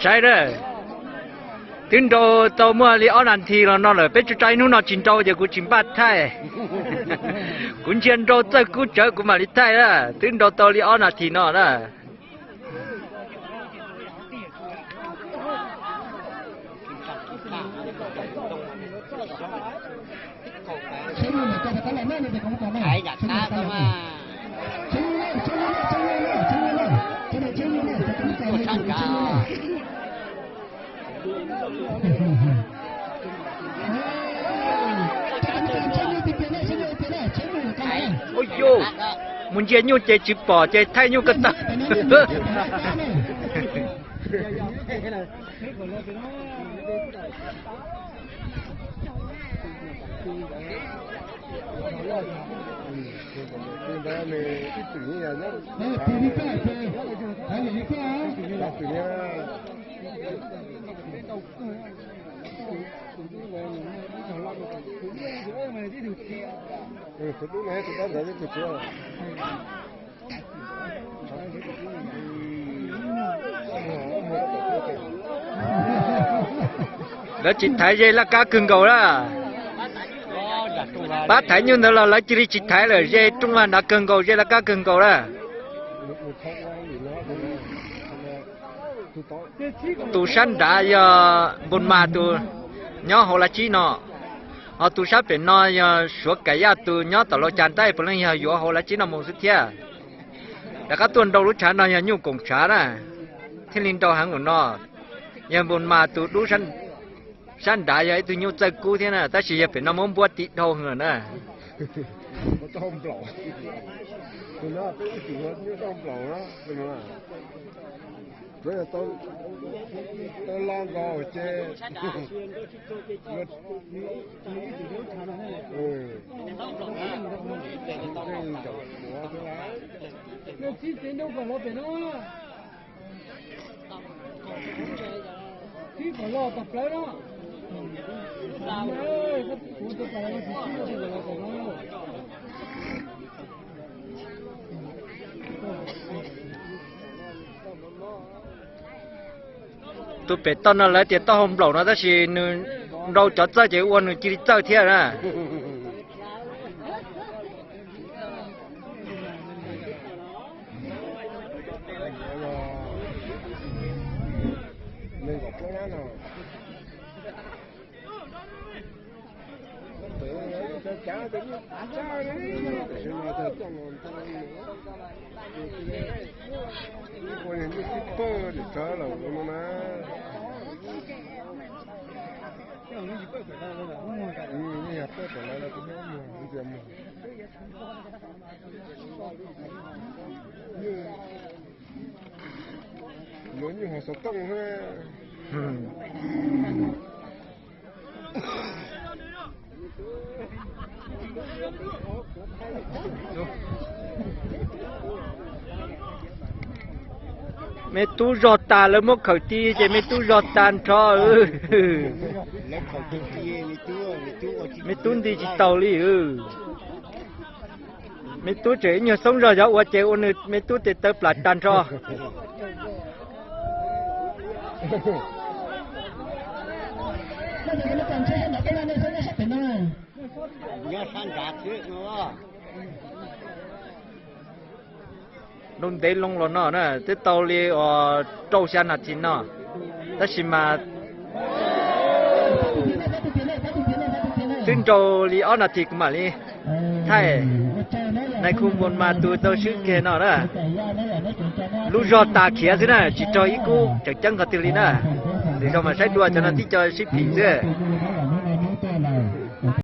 Saib na, twb nrau tau muaj li ob nas this los no lawm, peb tsuas tso ib hnub no tsis nrau ces kuv tsis npaj thaij. Kuv ntsia nrau txawj kub tsawv kuv mam li thaij na, twb nrau tau li ob nas this no na. Ua, mus ntsia nyuj ces tsis pom ces thaij nyuj ko taw. Lawv tsis thaiv ze laj kab kawg nkaus na. Pab thaiv nyuj ntawd los lawv cia li tsis thaiv lawm, ze rooj vag nrad kawg nkaus, ze laj kab kawg nkaus na. Tus sab nrad yog Npus Mas tus nyob hauv lav tsib no, ho tus sab pem no yog Suav Kaim Yaj tus nyob tom Laus Cas Ntaib, puav leej yog yuav hauv lav tsib no mus xwb thiab. Rov qab tuaj nrau lub tshav no yog nyuj koom tshav na, thiaj li nrau heev npaum no. Yog Npus Mas tus dub sab nrad yog ib tug nyuj txawj kub thiab na, tab sis yog pem no muab npuab tiv dhau lawm na. Tus pem toj no lawv tias taub hau nplaum no, tab sis nws nrau cov txawj ces ua nws cia li txawj thiab na. Luag nyuj haus xov tooj. Me tub zog tas, lawv muab khawm ti ces me tub zog tag nrho. Me tub nti tsis taus li. Me tub tseem ib nyuag xoob zog, yog ua ces ua nws me tub tes taw plam tag nrho. Nrau ntev loo los no na, twb tau li rau xya nas this no, tab sis mas twb nrau li ob nas this kuv mam li thaij. Nais khu Npus Mas tus tau swb kiag no na. Lub zog tas khiav xwb na, tsis raug ib kub tseem ceeb qhov twg li na. Lwm zaus mam saib dua, cov no tib co sib phim xwb.